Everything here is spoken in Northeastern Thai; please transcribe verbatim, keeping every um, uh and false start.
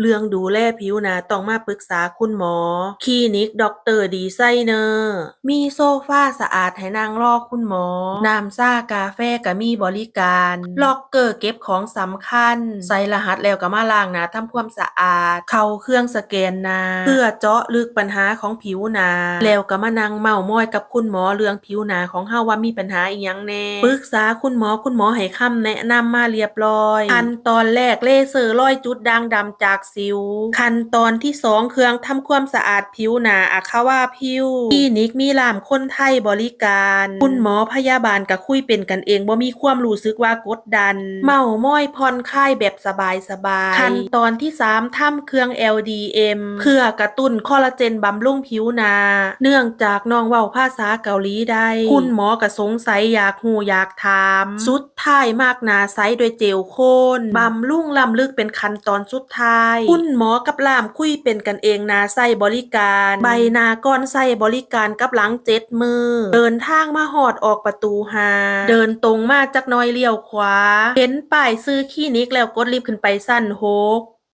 เรื่องดูแลผิวหน้าต้องมาปรึกษาคุณหมอ คลินิกด็อกเตอร์ดีไซเนอร์ มีโซฟาสะอาดให้นั่งรอคุณหมอ น้ำชากาแฟก็มีบริการ ล็อกเกอร์เก็บของสำคัญ ใส่รหัสแล้วก็มาล้างหน้าทำความสะอาด เข้าเครื่องสแกนหน้า เพื่อเจาะลึกปัญหาของผิวหน้า แล้วก็มานั่งเม้ามอยกับคุณหมอเรื่องผิวหน้าของเฮาว่ามีปัญหาอีหยังแน่ ปรึกษาคุณหมอ คุณหมอให้คำแนะนำมาเรียบร้อย ขั้นตอนแรกเลเซอร์ลอยจุดด่างดำจากสิว ขั้นตอนที่สองเครื่องทำความสะอาดผิวหน้าอะควาพิว คลินิกมีล่ามคนไทยบริการ คุณหมอพยาบาลก็คุยเป็นกันเอง บ่มีความรู้สึกว่ากดดัน เม้ามอยผ่อนคลายแบบสบายๆ ขั้นตอนที่สามทำเครื่อง แอลดีเอ็ม เพื่อกระตุ้นคอลลาเจนบำรุงผิวหน้า เนื่องจากน้องเว้าภาษาเกาหลีได้ คุณหมอก็สงสัยอยากฮู้อยากถาม สุดท้ายมาร์กหน้าใสด้วยเจลโคน บำรุงล้ำลึกเป็นขั้นตอนสุดท้าย คุณหมอกับล่ามคุยเป็นกันเอง หน้าใส่บริการ ใบหน้าก่อนใส่บริการกับหลังเจ็ดมื้อ เดินทางมาฮอดออกประตูห้า เดินตรงมาจักหน่อยเลี้ยวขวา เห็นป้ายชื่อคลินิกแล้วกดลิฟต์ขึ้นไปชั้นหก